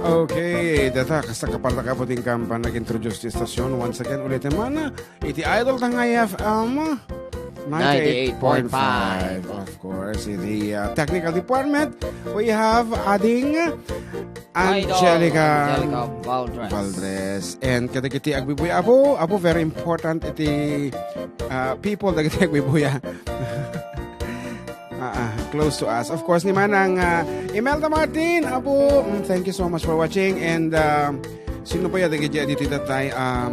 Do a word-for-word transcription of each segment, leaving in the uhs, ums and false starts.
Okay, data, kasta kaparta ka puting kampan nag-introduce ti stasyon. Once again, ulitin man, iti Idol Tangay F M, ninety-eight point five, of course. Iti, uh, technical department, we have ading Idol Angelica Angelica Valdres. Valdres. And kadagiti agbibuya, apo, apo, very important iti, uh, people, dagiti agbibuya. Ah, ah, close to us. Of course, ni Manang, ah, Imelda Martin, apo, mm, thank you so much for watching. And, ah, sino pa yata dagiti aditay tattay? Um,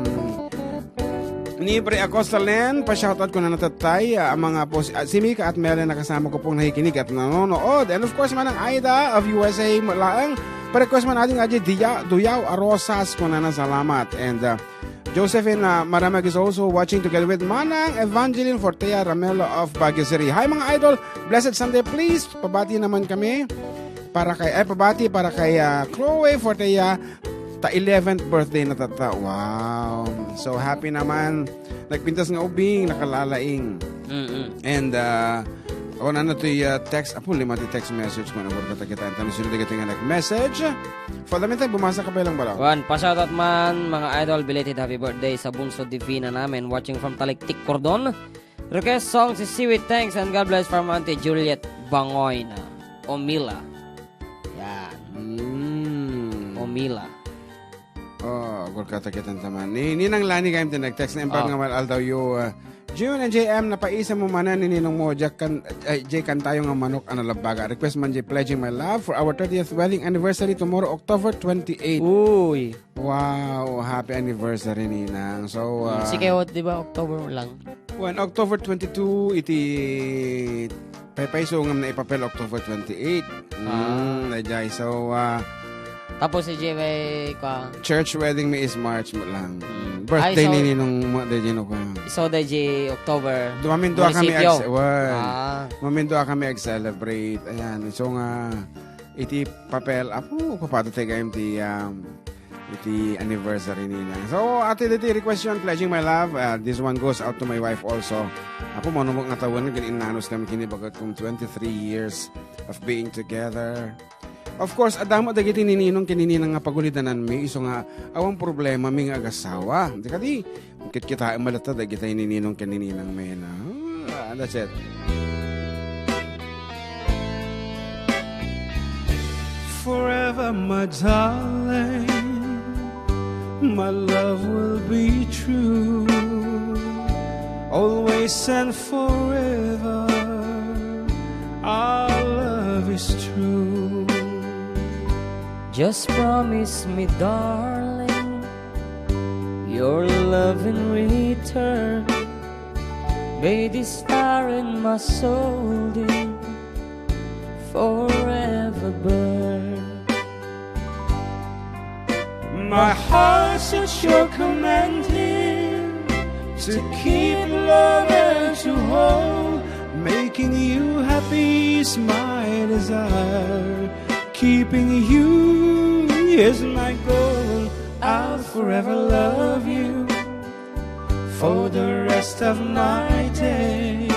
ni Bre Acosta Len, pa-shoutout ko na natatay, ah, ang mga po, si, ah, si Mika at Melen, nakasama ko pong nakikinig at nanonood. And of course, Manang Aida of U S A, laeng, pa-request man ading adjay Diya, Duyaw a Rosas, ko na nasalamat. And, ah, Josephine, uh, Maramag is also watching together with Manang Evangeline Fortea Ramelo of Baguio City. Hi, mga idol! Blessed Sunday. Please, pabati naman kami para kay, ay, pabati para kay, uh, Chloe Fortea, ta eleventh birthday na tatta. Wow. So happy naman. Nagpintas nga ubing, nakalalaing. Mm-mm. And, uh, ako na, ano, to'y, uh, text. Apo, lima ti text message mo na, kita, kita. Ang tanong, sino dagiti nga nag-message? For the meantime, bumasa ka pa lang bala. Wan, pa-shoutout man, mga idol, belated happy birthday sa bunso Divina namin, watching from Taliktik, Cordon. Request song si Seaweed. Thanks and God bless from Auntie Juliet Bangoy na Omila. Yan. Mm. Omila. Oh, agor ka takitan taman. Ni, Ninang Lani kayam ti nag-text na imbag Oh. nga mal-aldaw yo, ah, June and J M, napaisa mo manen ni Ninong mo, Jack kan-, ay, Jay Kantayo nga manok a nalabbaga. Request man, Jay, pledging my love for our thirtieth wedding anniversary tomorrow, October twenty-eight. Uy. Wow, happy anniversary, Ninang. So, ah, si Kewot, di ba, October lang? When October twenty-two, iti paypayso ngem naipapel October twenty-eight. Ah. Mm, dayjay. So, ah, Tapos si Jay may, kwa? Church wedding mi is March mo lang. Mm. Birthday Ay, so, ni Ninong mo, dayjay no, kwa? So, dayjay October. Mamindua kami Munisipyo. Ag-, wan. Ah. Mamindua kami ag-celebrate. Ayan. So nga, iti papel, apo, papatay tayo ti, um, iti anniversary nina. So, ati diti request yon, Pledging My Love. Uh, this one goes out to my wife also. Apo, manumok nga tawen, gin-inanos kami kini bagat kong twenty-three years of being together. Of course, adda met dagiti ni Ninong ken ni Ninang nga pagulidananmi, isu nga awan problemami nga agasawa. Di kadi, kitkitaem met latta dagiti ni Ninong ken ni Ninangmi, no? Ah, that's it. Forever, my darling, my love will be true. Always and forever, our love is true. Just promise me, darling, your love in return. May this fire in my soul, dear, forever burn. My heart's at your command, dear, to keep love and to hold. Making you happy is my desire. Keeping you is my goal. I'll forever love you for the rest of my days.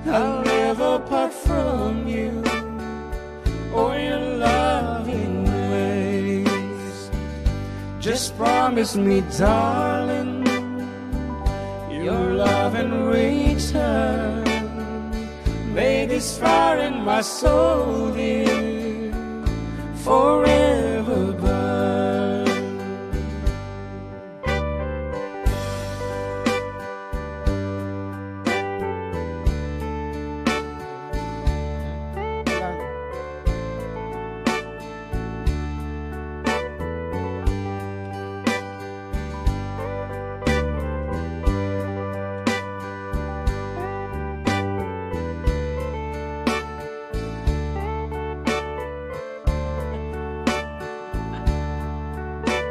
I'll never part from you or your loving ways. Just promise me, darling, your love in return. May this fire in my soul, dear, forever burn.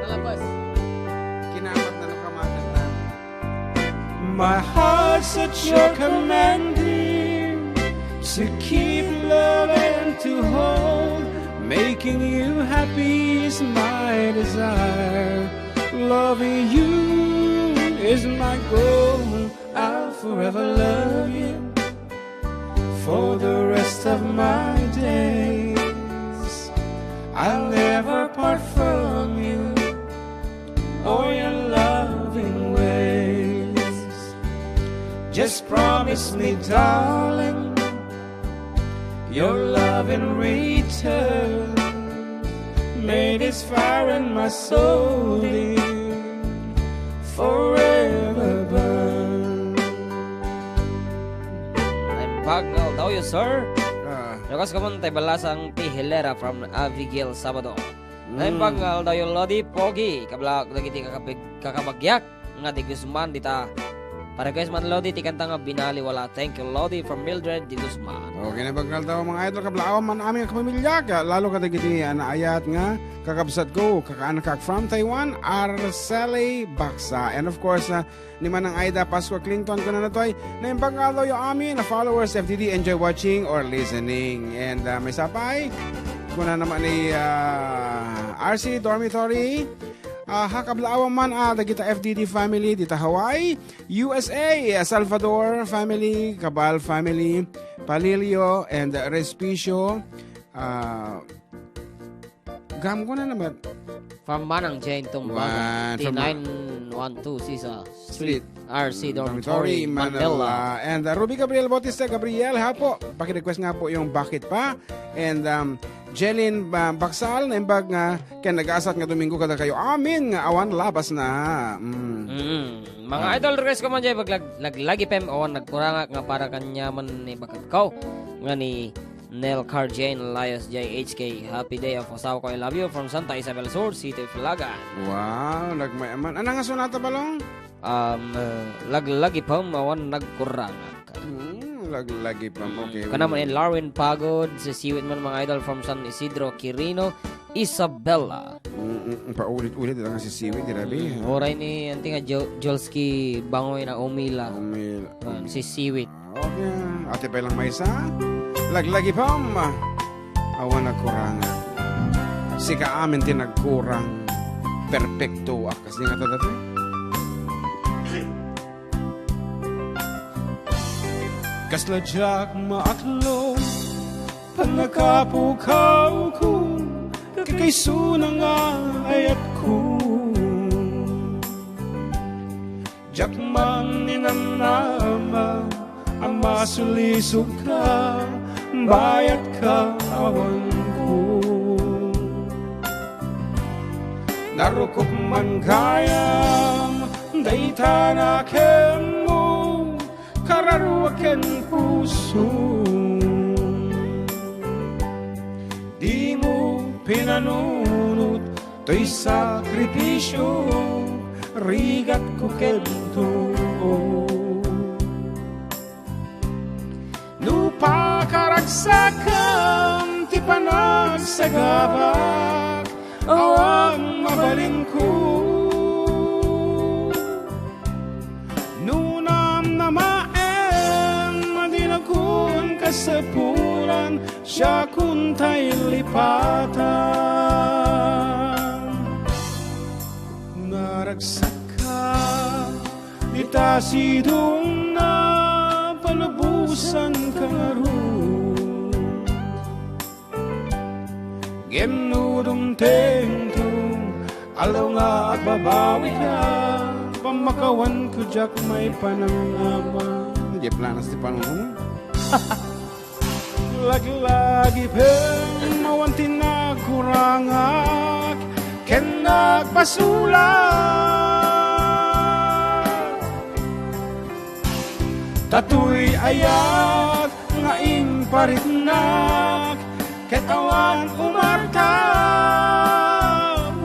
Nalabas. Kinamat na nakamatag na. My heart's at your command, dear, to keep love and to hold. Making you happy is my desire. Loving you is my goal. I'll forever love you for the rest of my days. I'll never part from you or your loving ways. Just promise me, darling, your love in return made this fire in my soul, dear, forever burn. Naimbag nga aldaw, sir. Ah. Lukas ka man, tay balasang ti Hilera from Abigail Sabado. Mm. Naimbag nga aldaw, Lodi Pogi. Kablaak dagiti kakabig-, kakabagyak nga di Guzman dita. Pa-request man, Lodi, ti kanta nga Binaliwala. Thank you, Lodi, from Mildred di Guzman. Okay, naimbag nga aldaw, mga idol, kablaawan man amin nga kapamilya, ka-, lalo kadagiti, ah, naayat nga kakabsatko, kakaanakak from Taiwan, Arceli Baksa. And of course, ah, ni Manang Aida Pascua Clinton, kuna natoy, naimbag nga aldawyo amin a followers, F D D, enjoy watching or listening. And, ah, maysa pay, kuna naman ni, ah, R C Dormitory, ah, ha kablaawan man, ah, dagita F D D family, dita Hawaii, U S A, ah, Salvador family, Cabal family, Palillo, and, ah, Respicio, ah, Gam ko na naman. From Manang Jane Tumbaga, Wan, ti from Ma- nine one two Sisa Street, Street, R C Dormitory, Dormitory, Manila. Manila. And, uh, Ruby Gabriel Bautista, Gabriel, hapo. Paki-request nga po yung Bakit Pa. And, um, Jelin, uh, Baksal, naimbag nga, ken nagaasat nga Domingo kada kayo. Amin nga awan labas na. Mm. Mm. Mga Ah. idol, request ko man dyan, pag lag-, laglagi pem, awan nagkurangak nga para kanyaman ni Bakit Ko. Nga ni Nel Car Jane Elias J H K. Happy day of asawa ko, I love you from Santa Isabel Sur, City of Ilagan. Wow, nagmayaman. Ano nga sonata, Balong? Um, uh, laglagi pa, awan nagkurangak. Hmm, laglagi pa. Hmm, okay. Kana man in Larwin Pagod, si Siwit man, mga idol, from San Isidro, Quirino, Isabela. Mm, mm, paulit-ulit lang si Siwit, grabe. Mm, oray ni, anti nga, Jo-, Jolski Bangoy na umila. Umila. Ah, si Siwit. Okay. Ati pay lang maysa. Laglagi pam. Awan nagkurang. Sika amin ti nagkurang. Perpekto. Ah, kasi nga tadati. Kasla diak maaklo, pannakapukawko, kakaisuna nga ayatko. Diak man ninamnama a masulisogka, bayatka awanko. Narukop man gayam dayta nakemmo, kararua ken puso. Dimo pinanunot toy sakripisio, rigatko ken too. No pakaragsakem ti panagsagabak, awan mabalinko. No namnamaem a dinakon kasapulan, siakon tay lipatan. Naragsakka, dita sidongna, palubosanka ngarud. Ngem no dumtengto, aldaw nga agbabawika, pammakawanko diak maipanangama. Diay planas ti panunong. Laglagi pay awan ti nagkurangak ken nagpasulak. Datoy ayat nga imparitnak ket awan umarta.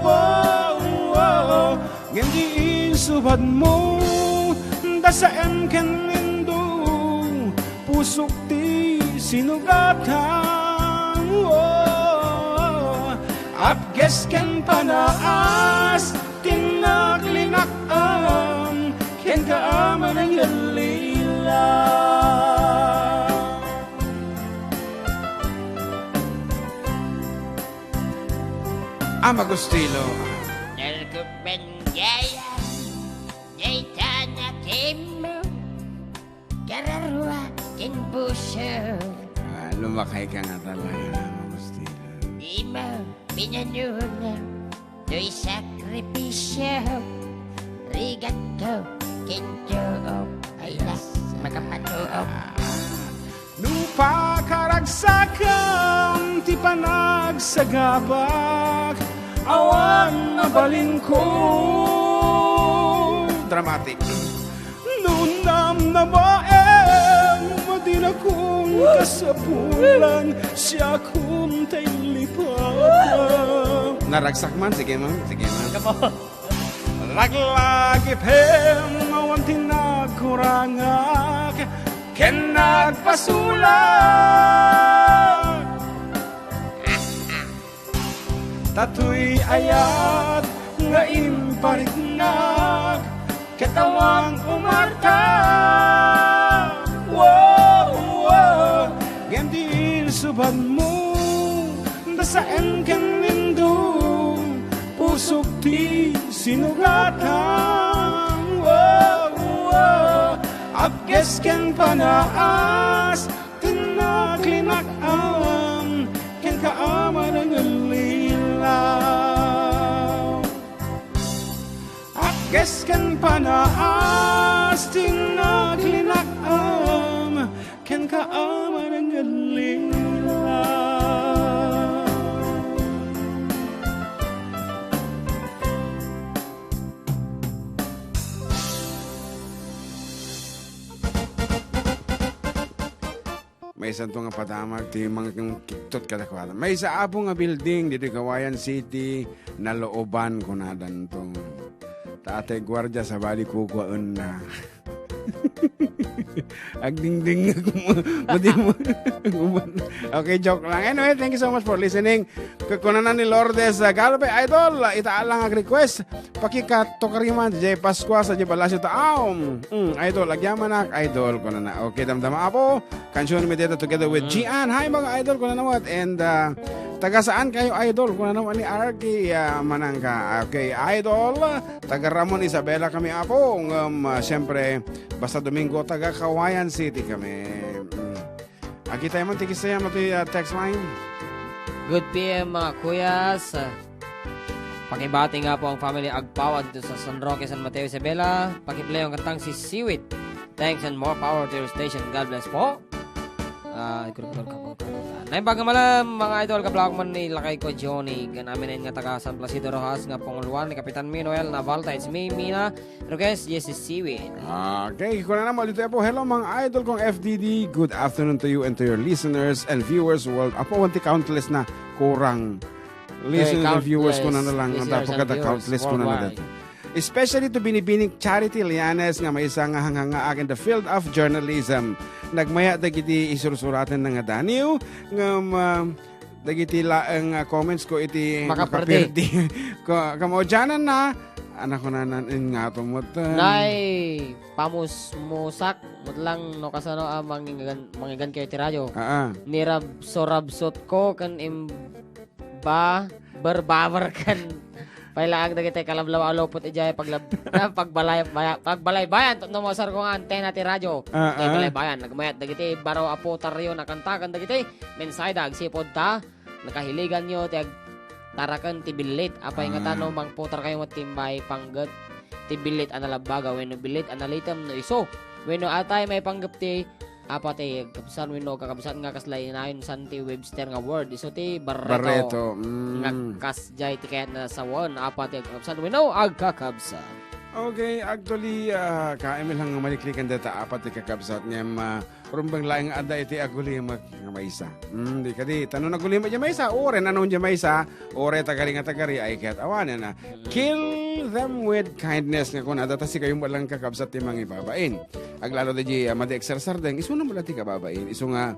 Wow, wow. Ngem di insubadmo, dasaem ken indo, pusok ti sinugatam. Wow. Apges ken panaas, tinnak linnak-am, kenka a manangalila. Ama Gustilo. Narukop man gayam dayta nakemmo, kararua ken puso. Ah, lumakay ka nga talaga, Ama Gustilo. Dimo Inanuna, to'y sakripisyo, rigatto, kintuok, ay las, makapatuok. No pakaragsakan ti panagsagabak, awan mabalinko. Dramatic. No namnamaem, madinakon kasapulan, siakon tay lipata. Naragsak man, sige man, sige man. Kapo. Laglagipem, awan ti nagkurangak, ken nagpasulak. Tatoy ayat nga impariknak, ket awan umarta. Wow, wow. Ngem ti insubadmo, da saem ken lindong, pusok ti sinugatan. Wow, wow. Apges ken panaas, ti naklinak-am, ken kaamanan nga lilaw. Apges ken panaas, ti naklinak-am, ken kaamanan nga lilaw. Maysanto nga padamag ti mangkiktot kadakuada. Maysa, Apo, nga building ditoy Cauayan City, nalooban, kunadanto. Ta atay guardia, sabali kukuaenna. Agdingdingngeg mo, madi mo. Okay, joke lang. Anyway, thank you so much for listening. K-, kunana ni Lourdes, ah, Galope, Idol, ah, ita lang ag request. Pakikatukariman, J Pascua, sa J Palacio, Taom. Mm, Idol, agyamanak, Idol, kunana. Okay, damdama, Apo. Kansion mi deta together with Mm. Gian. Hi, mga idol, kunana met. And, ah, taga saan kayo, idol? Kunana met ni Arky, ah, Manangka. Okay, idol, taga Ramon, Isabela kami, Apo. Ngem, ah, siyempre, basta Domingo, taga Cauayan City kami. Mm. Agitay man ti kisaya, mati, ah, text line. Good P M, mga kuyas. Pakibati nga po ang family Agpawan dito sa San Roque, San Mateo, Isabela. Pakiplay ang kantang Si Siwit. Thanks and more power to your station. God bless po. Ah, ikot-ikot ka po. Naimbag nga malam, mga idol, kablawak man ni lakay ko, Johnny. Ganamin nga taga San Placido Roxas nga panguluan ni Kapitan Minoel Navalta. It's me, Mina Roques, yes, Si Siwit. Okay, kunana met ditoy, Apo. Hello, mga idol kong F D D. Good afternoon to you and to your listeners and viewers world. Apo, awan ti countless na kurang. Listeners and viewers, countless kunana lang, listeners and viewers worldwide. Napakada countless kunana dito. Especially to Binibining Charity Lianes nga maysa nga hanghangaak in the field of journalism. Nagmayat dagiti isursuratenna nga daniw, ngem, ah, dagiti laeng, ah, comments ko iti makaperde. Makaperde. Ko-, kamaudiananna, anak ko nanan, in nga to met, ah. Nay, pamusmusak, met lang no kasano, ah, mangigan, mangigan kayo ti radyo. Ah, ah. Nirabsurabsot ko ken im-, ba, berbaber ken pailaag dagiti kalablaw a lupot idiay paglab-, ah, pagbalay-, baya-, pagbalaybayan, tapno mausar ko nga antena ti radyo. Ah, ah. Pagbalaybayan, nagmayat dagiti baro a putaryo, nakantakan dagiti mensahe da agsipud ta nakahiliganyo ti ag-, taraken ti billit. Apay nga ta no mangputar kayo met ti maipanggep ti billit a nalabbaga wenno billit a nalitem no isu. Wenno atay maipanggep ti apa ti agkabsat wenno kakabsat nga kasla inayon san ti Webster nga word. Isu ti barreto. Barreto, mm. Nga kasdiay ti kayatna sawen. Apa ti agkabsat wenno agkakabsat. Okay, actually, ah, kaimi lang nga maliklikan data apa ti kakabsat ngem, ah, rumbeng laeng nga adda iti agulimek nga maysa. Mm, di kadi, ta no nagulimek diay maysa, uray nanon diay maysa, uray tagari nga tagari, ay ket awanen, ah. Mm. Kill them with kindness nga kunada, ta sikayo met lang kakabsat ti mangibabain. Aglalo diay, ah, madi agsarsardeng, isu na met lang ti kababain. Isu nga,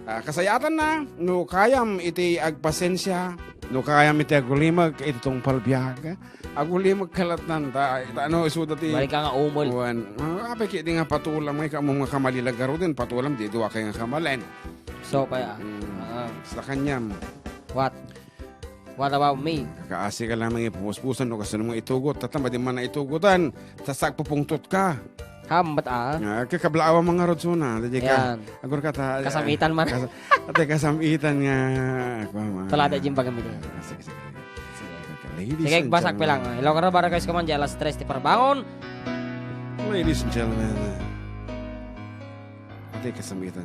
ah, kasayatanna, no kayam iti agpasensia, no kayam iti agulimek iti tungpal biag, agulimek kalatnan ta, ta no, isuda ti Balik ka nga umol. Kuan. Ah, apay ket di nga patulam, nga ikaw nga kamali la garuden, patulam, di duwa kay nga kamalen. So, pa, ah. Mm. Ah. Sa kanyam. What? What about me? Kaasi ka lamang ipumuspusan no kasano nga itugot. Tata, madi man na itugotan. Ta sagpupungtot ka. Kambat, ah. Ah, kakablaawam nga rod suna, daydiay ka. Yan. Agur ka ta, Kasamitan man. Kas-, ate, kasamitan nga, ako, ma-, Tulada, Jim, bagam ito. Ah, sige, sige, sige. Sige. Okay, ladies Sige, and basak gentlemen. Lang. Hello, karabara, guys, kaman, di alas tres ti parbangon. Ladies and gentlemen, ate, kasamitan.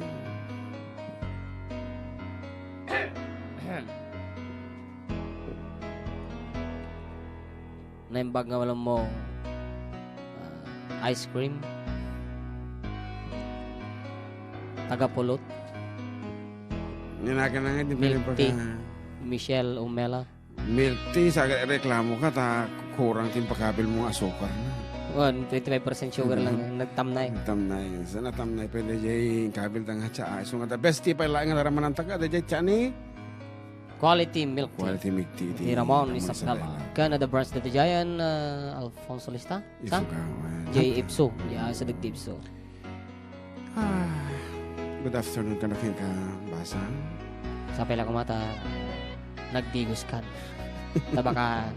Naimbag nga wala mo, ah, ice cream. Taga Pulot. Yan, akin na nga, di Milk pwede tea. Pagka- Michelle Umela. Milk tea, sa reklamo ka, ta kurang ti impakabil mo nga asukar na. Wan, twenty-five percent sugar lang, Mhm. Nagtamnay. Nagtamnay. Sa natamnay, pwede jay kabil ta nga tsa. So nga, the best tea pa lang nga naraman ang taga, the jay tsa ni Quality milk tea. Quality milk tea, tea. Ni Ramon Ramon Isabela. Isabela. Canada branch daydiay, uh, Alfonso Lista? Sa? Ifugao, eh. Jay Ipso. Ya, sa dagdi Ipso. Ah, good afternoon, kano kayo ka, Basang? Sa pela kumata, nagdigos kan. Tabaka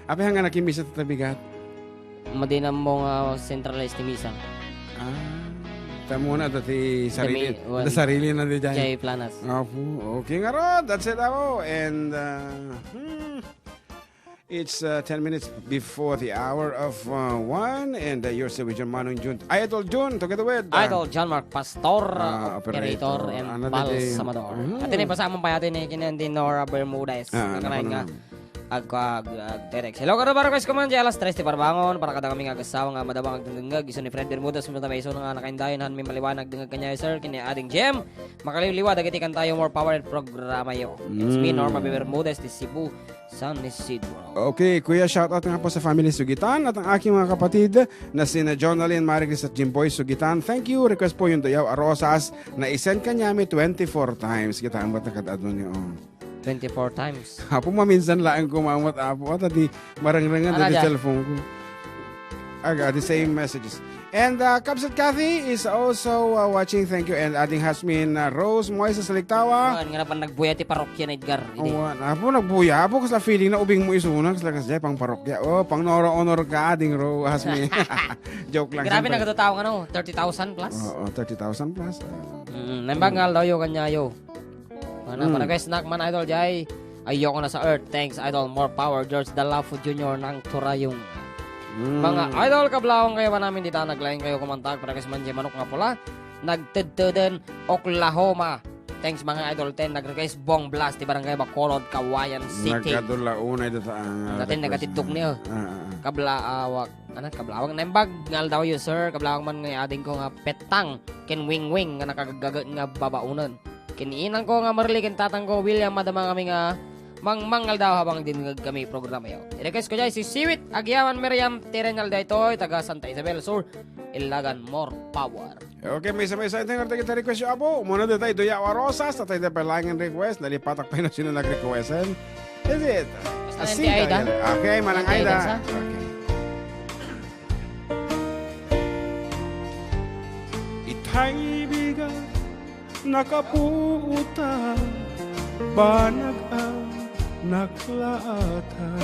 Apay nga nakimisa ta bigat? Madinam mo nga centralized ti misa. Ah. Tamo na dati sarili, mi-, well, dati sarili na di jay. Jay Planas. Apo, okay nga rod. That's it, ako. And, uh, hmm, it's, uh, ten minutes before the hour of, uh, one, and, uh, you're still with your Manong Jun. Idol Jun, together with, uh, Idol John Mark Pastor, uh, operator, operator, and ano, Bal di, Salvador. Mhm. At ini pa sa among payati ni Kinan di Nora Bermudez. Ah, ano nga pa naman? Agko ag, ag, text. Hello, karabara, guys, kuman, di alas tres ti parbangon, para kadagami nga agasawa nga madama nga agdengdengngeg, isu ni Fred Bermudez, mata may isu nga nakaindayon, han mi maliwanag dengngeg kaniay, sir, ken ni Ading Jem, makaliwliwa dagiti kantayo, more power iti programayo. It's me, Mm. Norma B. Bermudez, ti Cebu, San Isidro. Okay, kuya, shoutout nga po sa family Sugitan at ang aking mga kapatid na sina Jonalyn, Maricris at Jimboy Sugitan. Thank you. Request po yung Dayaw a Rosas na isend kanyami twenty-four times. Kita ang ba't nakadado niyo, oh. Twenty-four times. Apo, maminsan laeng kumamot, Apo. At di marangrangan Ano di dyan? Cellphone ko. Aga, the same messages. And, uh, Kabsat Cathy is also, uh, watching. Thank you. And Ading Hasmin, uh, Rose Moises Saliktawa. Kuan, nga napan nagbuya ti parokya na Edgar. Idi. Oh, Apo, nagbuya. Apo, kasla feeling na ubing mo isuna. Kasla kasla pang parokya. Oh, pang Nora Honor ka, Ading Ro Hasmin. Joke lang, Grabe, siyempre. Nagadutaw nga, no? Thirty thousand plus? Oo, thirty thousand plus. Ah. Mm, naimbag nga aldaw yo, kanyayo. Mana, Mm. Para kay snack man, Idol Jai. Ayoko na sa earth. Thanks, Idol. More power, George Dalafo Junior ng Turayong. Mm. Mga Idol, kablawang kayo ba namin dita? Naglain kayo kumantag para kay Manji Manok nga pula. Nagtedteden, Oklahoma. Thanks, mga Idol ten. Nag-request Bong Blast, ti Barangay Bacolod, Cauayan City. Nagkadula unay data ang Dati request nagatiddok na. Niyo. Ah, ah, ah. Kablawak. Ano, kablawak? Naimbag nga aldaw yo, sir. Kablawak man nga ading ko nga petang. Ken Wing Wing nga nakagagaget nga babaunan. Ken inang ko nga Marley ken tatang ko William, madama kami nga mangmangaldaw habang dingdingeg kami programa yo. I-request ko jay si Siwit Agiaman Miriam Tirenal daytoy, taga Santa Isabel Sur, Ilagan, more power. Okay, may isa, may isa. Ito yung kita request yo, Apo. Muna dito tayo, Duya Wa Rosas, tatay na palangan request. Nalipatak pa yun sino nag-request, eh. Is it? Basta Asing Auntie Aida. Ka, okay, manang Auntie Aida. Aida, sa? Okay. Itay bigat nakapuuta, banag a naklaatan.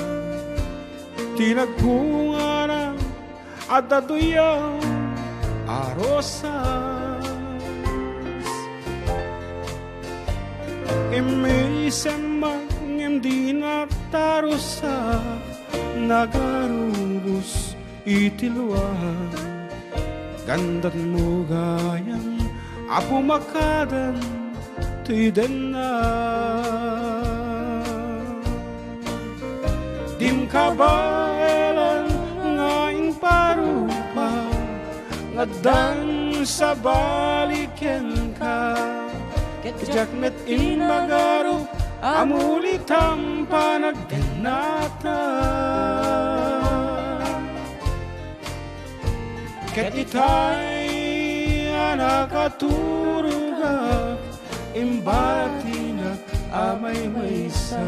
Ti nagbungaran, adda duyaw a rosas. Immisem man ngem di natarusa, nagarubos iti luan. Gandat mo gayam a pumakadan ti denna. Dim kabaelan nga imparupa, ngaddan sabali kenka. Ket diak met immagarup a mulitam panaggennata. Ket itay a nakaturogak, imbatinak a maymaysa.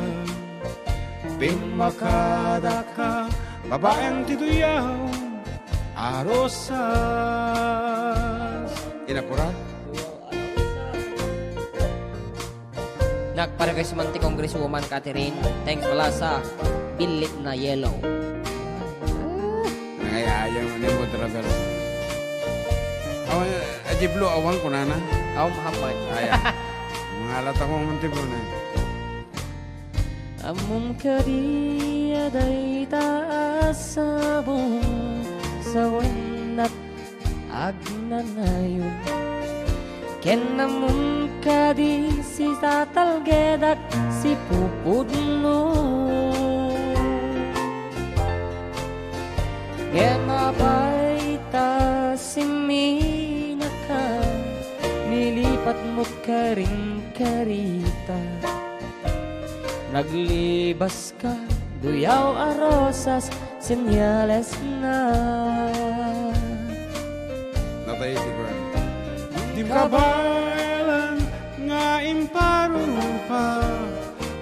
Pimmakadaka, babaeng ti duyaw a rosas. Inapura? Nagparequest man ti Congresswoman Catherine. Thanks pala sa bilit na yellow. Nangayayaw ni Mood Rebel. Awan, a, di Blue, awan kunana. Aw, mahammay. Aya. Mangalat ako man ti Blue na. Ammom kadi a dayta a sabong sawen agnanayon. Ken ammom kadi sitatalgedak sipupudno. Ngem apay ta simminaka, nilipatmo karin karita. Naglibas ka, duyaw a rosas, senyales na. Natay ti kuan. Di kabaelan nga imparupa,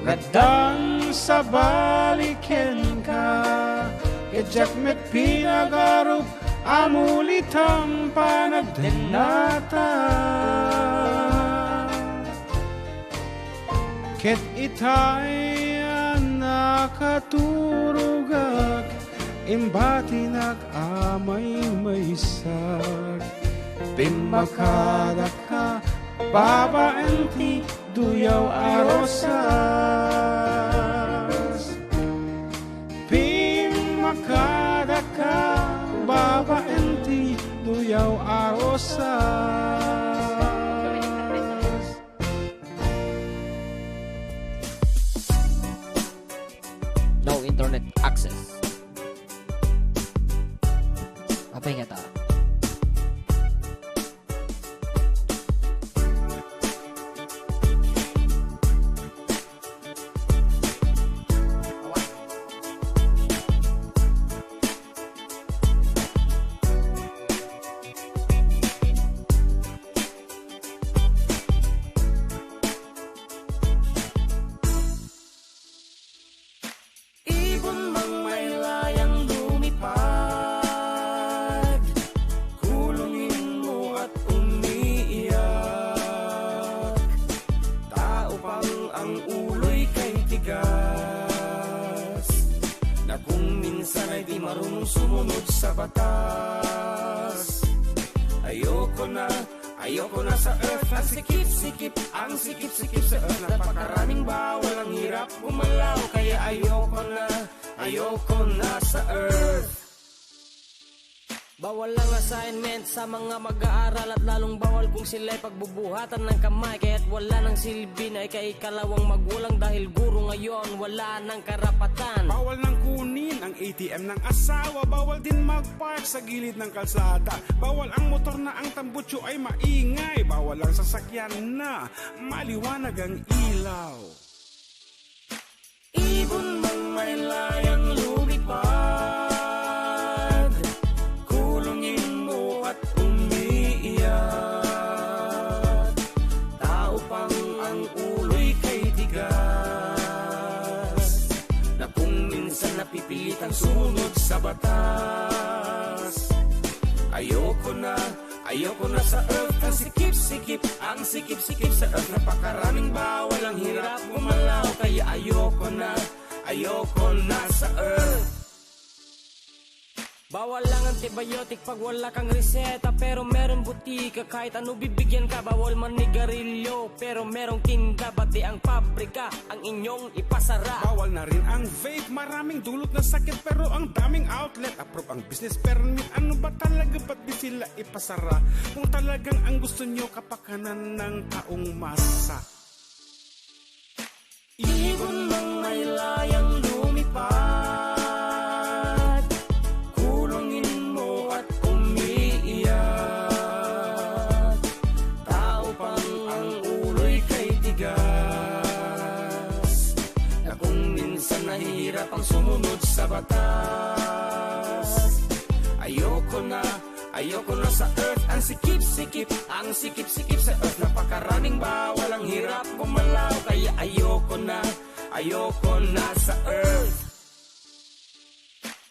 gaddang sabali kenka, ket diak met pinagarup a mulitam panagdennata. Ket itay a nakaturogak, imbatinak a maymaysak. Pimmakadaka, babaen ti duyaw a rosas. Pimmakadaka, babaen ti duyaw a rosas. No internet access. Apay ngata? Ibon mangmaylayang lumipad, kulongin mo at umiiyak. Tao pang ang uloy kay tigas, na kung minsan ay di marunong sumunod sa batas. Ayoko na, ayoko na sa earth ang sikip-sikip, ang sikip-sikip sa earth. Napakaraming bawal, ang hirap gumalaw, kaya ayoko na, ayoko na sa earth. Bawal ang assignment sa mga mag-aaral at lalong bawal kung sila'y pagbubuhatan ng kamay, kaya't wala nang silbi na ika-ikalawang magulang dahil guro ngayon wala nang karapatan. Bawal nang kunin ang A T M ng asawa, bawal din mag-park sa gilid ng kalsada. Bawal ang motor na ang tambutso ay maingay, bawal ang sasakyan na maliwanag ang ilaw. Ibon mangmaylayang lumipad, kulongin mo at umiiyak. Tao pang ang uloy kay tigas, na kung minsan napipilitang sumunod sa batas. Ayoko na, ayoko na sa earth ang sikip-sikip, ang sikip-sikip sa earth. Napakaraming bawal, ang hirap gumalaw, kaya ayoko na, ayoko na sa earth. Bawal ang antibiotic pag wala kang reseta, pero meron butika, kahit ano bibigyan ka. Bawal manigarilyo, pero merong tinda, pati ang pabrika ang inyong ipasara. Bawal na rin ang vape, maraming dulot na sakit, pero ang daming outlet. Approve ang business permit, ano ba talaga, ba't di sila ipasara? Kung talagang ang gusto nyo, kapakanan ng taong masa. Ibon mangmaylayang lumipad, kulongin mo at umiiyak. Tao pang ang uloy kay tigas, na kung minsan nahihirap ang sumunod sa batas. Ayoko na, ayoko na sa earth ang sikip-sikip, ang sikip-sikip sa earth. Napakaraming bawal, ang hirap gumalaw, kaya ayoko na, ayoko na sa earth.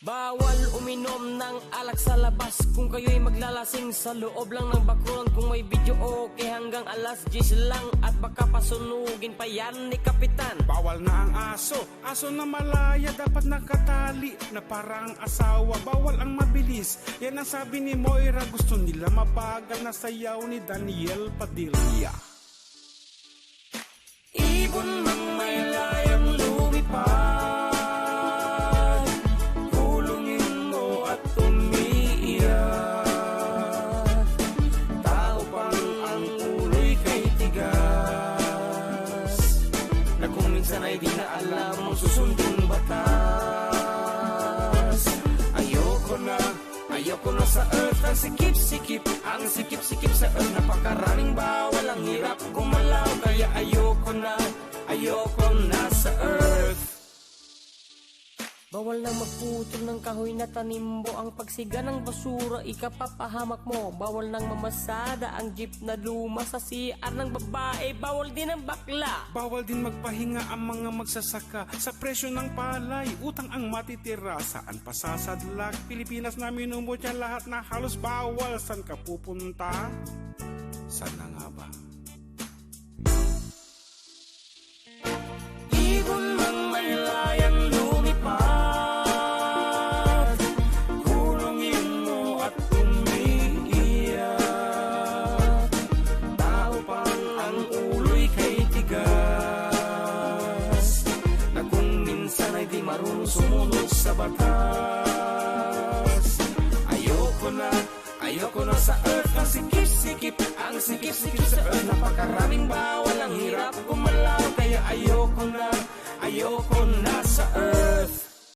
Bawal uminom ng alak sa labas kung kayo'y maglalasing sa loob lang ng bakuran. Kung may video, okay, hanggang alas diyes lang at baka pasunugin pa yan ni Kapitan. Bawal na ang aso, aso na malaya, dapat nakatali na parang asawa. Bawal ang mabilis, yan ang sabi ni Moira, gusto nila mabagal na sayaw ni Daniel Padilla. Ibon mang maylayang lumipad, kulungin mo at umiiyak. Tao pang ang ulo'y kay tigas, na kung minsan ay di na alam ang susunding batas. Ayoko na, ayoko na sa earth ang sikip-sikip, ang sikip-sikip sa earth. Napakaraming bawal, ang hirap gumalaw, kaya ayoko na, ayoko na sa earth. Bawal nang magputol ng kahoy na tanimbo, ang pagsiga ng basura, ikapapahamak mo. Bawal nang mamasada ang jeep na luma sa C R ng babae, bawal din ang bakla. Bawal din magpahinga ang mga magsasaka. Sa presyo ng palay, utang ang matitira. Saan pasasadlak? Pilipinas na minumutya, lahat na halos bawal. Saan ka pupunta? Saan na nga ba? Ibon mang maylayang lumipad, kulungin mo at umiiyak. Tao pang ang ulo'y kay tigas, na kung minsan ay di marunong sumunod sa batas. Ayoko na, ayoko na sa earth